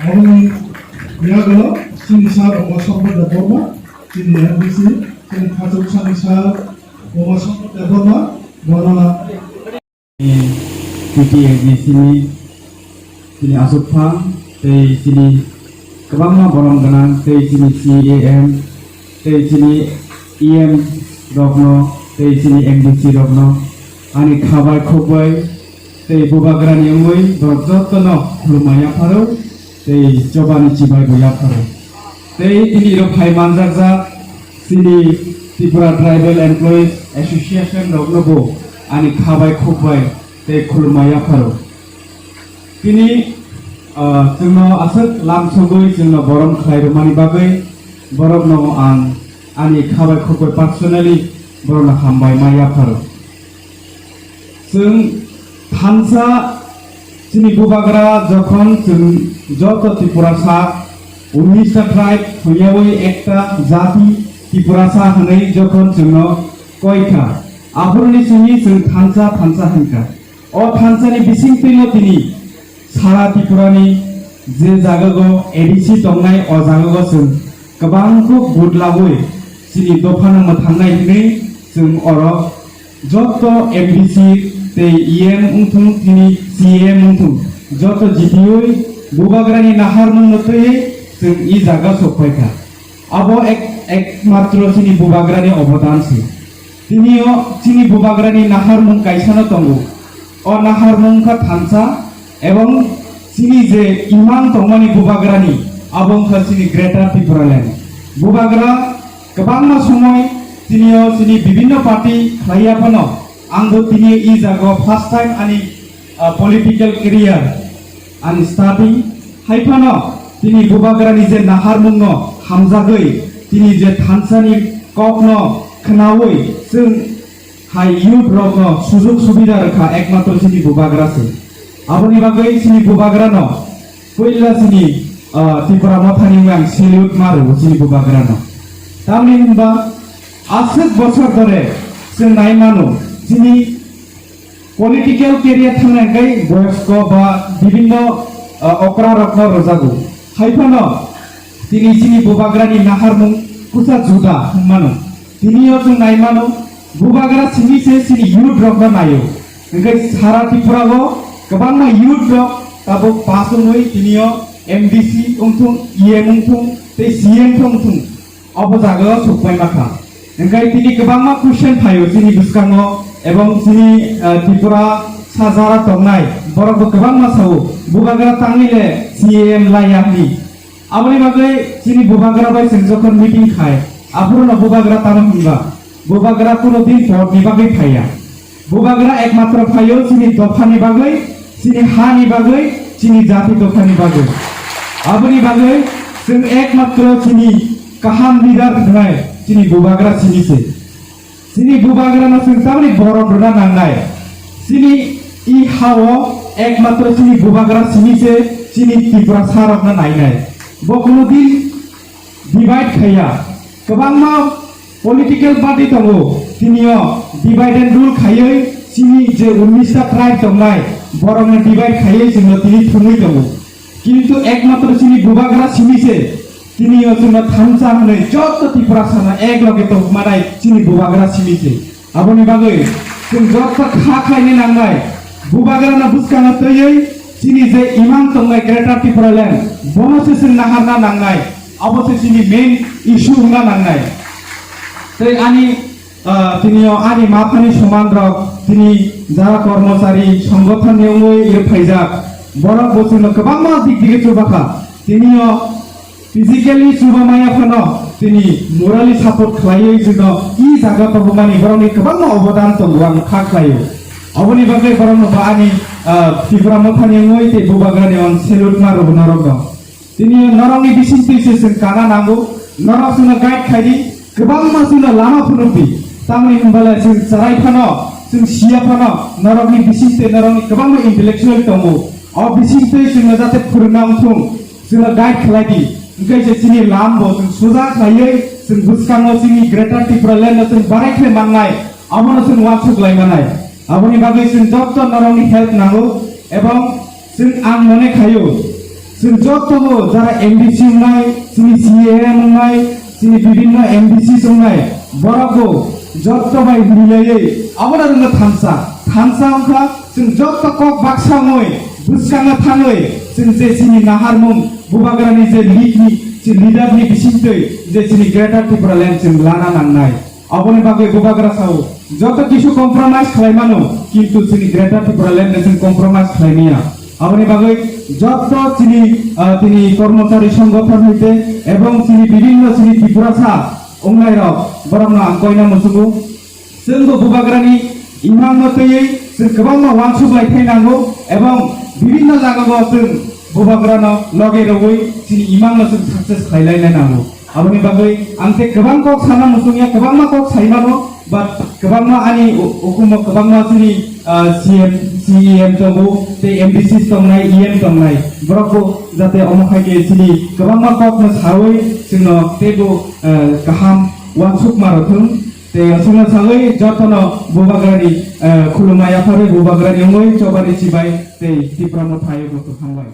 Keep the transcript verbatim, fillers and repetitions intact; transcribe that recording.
Aboni yago chini sir Umashankar Debbarma, chini M D C, chini Khachuk sani sir Umashankar Debbarma, bono P T A G C ni chini aswk phang tei chini kwbangma borom gwnang tei chini C A M tei chini E M rokno tei chini M D C rokno ani kha bai khuk bai tei bubagrani wngwi borok jotono khulumma yapharo tei chobani chibai bo yapharo. Tei tini iro phai manjakjak chini Tripura Tribal Employees Association rokno bo ani kha bai khuk bai tei khulumma yapharo. Tini, ah, chwngno aswk lam sogwi chwngno borom khlai rwmani bagwi borokno ang ani kha bai khuk bai personally borokno hambai ma yapharo. Chwng thansa chini bubagra jokhon chwng joto Tripurasa unista tribe hwnyawi ekta jati Tripurasa hwnwi jokhon chwngno koikha, aphuruni simi chwng thansa thansa hwnkha. O thansani bisingtwino tini sara Tripurani je jagago A D C tongnai, o jagago chwng kwbang kuk vote laui chini dophano mwthangnai hwnwi chwng oro joto M D C tei E M wngthung, tini C M wngthung, joto jitiui bubagrani naharmungno twiwi chwng i jaga sokphaikha. Abo ek, ekmatro chini bubagrani obodan se. Tinio chini bubagrani naharmung kaisano tongo. O naharmung wngkha thansa ebong chini je imang tongmani bubagrani, abo wngkha chini Greater Tipraland. Bubagra kwbangma somoi tinio chini bibinno party khlaiya phano, angbo tinio i jago first time ani, ah, political career ani starting. Hai phano tini bubagrani je naharmungno hamjagwi, tini je thansani kokno khnaui chwng hai youth rokno sujug subida rwkha ekmatro chini bubagra se. Aboni bagwi chini bubagrano puila chini, ah, Tipra Mothani wngwi ang salute ma rwo chini bubagrano. Tamni hwnba aswk bosor dhore chwng nai mano chini political career thangnai hwnkhe boyosko ba bibinno, ah, okra rokno rwjago. Hai phano tini chini bubagrani naharmung kusa juda hwnmano. Tinio chwng nai mano, bubagra simi se chini youth rokno naio. Hwnkhe sara Tripura o kwbangma youth rok tabuk pass wngwi tinio M D C wngthung, E M wngthung tei C M wngthung. Obo jagao sokpai makha. Hwnkhe tini kwbangma question phaio chini bwskango ebong chini, eh, Tripura sa jara tongnai borokbo kwbangma sao, bubagra tangwi le C M laiya hwnwi. Aboni bagwi chini bubagra bai chwng jokhon meeting khai, aphuru no bubagra tamo hwnba, bubagra kuno din vote ni bagwi phaiya. Bubagra ekmatro phaio chini dophani bagwi, chini hani bagwi, chini jati dophani bagwi. Aboni bagwi chwng ekmatro chini kaham leader hwnai chini bubagra simi se. Chini bubagrano chwng tamni borom rwna nangnai. Chini i hao ekmatro chini bubagra simi se chini Tripura sarokno nainai. Bo kuno din divide khaiya. Kwbangma political party tongo, tinio divide and rule khaiwi chini je unista tribe tongnai, borokno divide khaiwi chwngno tini thwngwi tongo. Kintu ekmatro chini bubagra simi se, tinio chwngno thansa hwnwi joto Tiprasano ek loge tongmanai chini bubagra simi se. Aboni bagwi chwng joto kha khlaina nangnai, bubagrano bwskango twiwi chini je imang tongnai Greater Tipraland, bono se chwng naharna nangnai, abo se chini main issue wngna nangnai. Tei ani, ah, tinio ani maphani soman rok, tini jara kormochari, songothon ni wngwi rwphaijak, borok bo chwngno kwbangma dik dige chubakha. Tinio physically chuba maya phano tini morally support khlaiwi chwngno i jaga tongmani borokni kwbangma obodan tongo, ang kha khlaio. Aboni bagwi borokno ba ani, ah, Tipra Mothani wngwi tei bubagrani ang salute ma rwgwno rwgwno. Tini norokni bisingtwi se chwng kana nango, norok chwngno guide khaidi, kwbangma chwngno lama phunukdi. Tamni hwnba le chwng chwrai phano, chwng siya phano, norokni bisingtwi norokni kwbangma intellectual tongo. O bisingtwi chwngno jate phwrwngna wngthung. Chwngno guide khlai di. Hwnkhe se chini lam bo chwng suja khlaiwi chwng bwskango chini Greater Tipraland no chwng barai khlai mannai, abono chwng uansuk lai manai. Aboni bagwi chwng joto norokni help nango, ebong chwng ang mone khaio, Chwng jotobo jara M D C wngnai, chini C E M wngnai, chini bibhinno M D C wngnai, borokbo joto bai milaiwi abono rwngno thansa. Thansa wngkha chwng joto kok baksa wngwi bwskango thangwi chwng je chini naharmung Bubagrani je lead ni, je leader ni bisingtwi je chini Greater Tipraland chwng lana nangnai. Aboni bagwi Bubagra sao, joto kisu compromise khlai mano, kintu chini Greater Tipraland no chwng compromise khlai maya. Aboni bagwi joto chini, ah, tini kormochari songgothon hoite ebong chini bibhinno chini Tripurasa wngnai rok borokno ang koina muchungo. Chwngbo Bubagrani imang no twiwi chwng kwbangma uansuk lai phai nango ebong bibhinno jagao chwng Bubagrano loge rwui chini imangno chwng success khlai lai nango. Aboni bagwi ang tei kwbang kok sana muchungya, kwbangma kok sai mano, but kwbangma ani u-, ukumo kwbangma chini, ah, C M, C E M tongo, tei M D C tongnai, E M tongnai. Borokbo jate omo hai khe chini kwbangma kokno sawi chwngno teibo, ah, kaham uansukma rw thung. Tei chwngno sawi jotono Bubagrani, ah, khulumma yapharwi Bubagrani wngwi chobani chibai tei Tipra Motha ayukno kwthang bai.